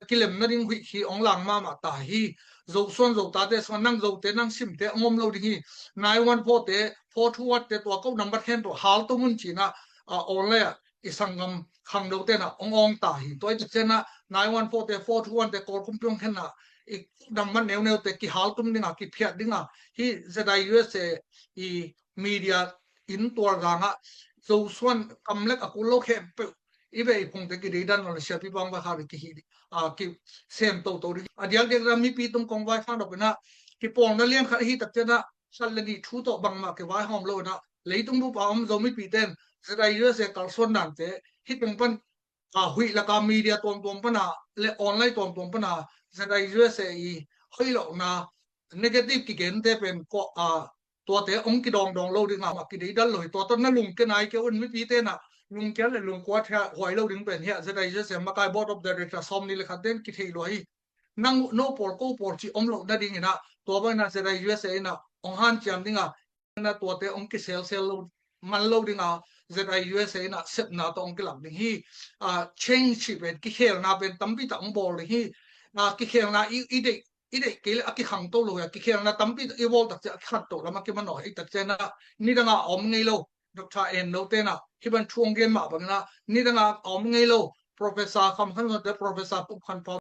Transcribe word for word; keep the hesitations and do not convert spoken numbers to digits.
kilem nading huih khi ong lang mahmah ta hi. Zosuan Zotate sungah nang Zote nang Simte ong om lo ding hi. Nine one four te, four two one te, tua ko nambat hen tua hal tum un cinah, a, online ah i sanggam khangno tenah ong awng ta hi. Tua i tak cianah nine one four te, four two one te, Kawlkumpi ong khenah i nambat neuneute kihal tum dingah, kiphiat dingah, hih Z I U S A i media in tuar zangah Zosuan kamlek a kul lo khempeuh i vei phungte kideidan lo le siapi bang va kha kihi, a, kisem toto ding. A diakdiak mipi tung kong vai khang dok inah kipawlna lian khat ahi tak cianah khat le nih thu tawh bangmah kivaihawm lo inah leitung bup a om Zomipite in Z I U S A kalsuan dante hih teng pan, a, huih laka media tuamtuam pana le online tuamtuam pana Z I U S A i hoih lohna negative kigente pen ko, a, tuate ong kidawngdawng lo dingah, a, kideidal lo hi. Tua tawh na lungkia nai kei un, mipite na lungkia le lungkuat hia huai lo ding pen hia Z I U S A makai board of director sawm nih le khat ten kithei lua hi. Nang no pawl ko pawl ci om lo nading inah tua bang inah Z I U S A inah ong hanciam dingah na tuate ong kiselsel lo man lo dingah Z I U S A inah sepna tawh ong kilak ding hi. A, change hi pen, kikhelna pen tampi tak ong bawl ding hi. A, kikhelna i, i deih, i deih kei le a kikhangto lo hi a, kikhelna tampi tak i bawl tak ciah a kikhanto lam a kimanawh hi tak cianah nidangah a om ngei lo Doctor En No tenah hih ban thu ong gen mah bangin ah nidangah a om ngei lo Professor Kham Khan Zon te, Professor Pum Khan Pau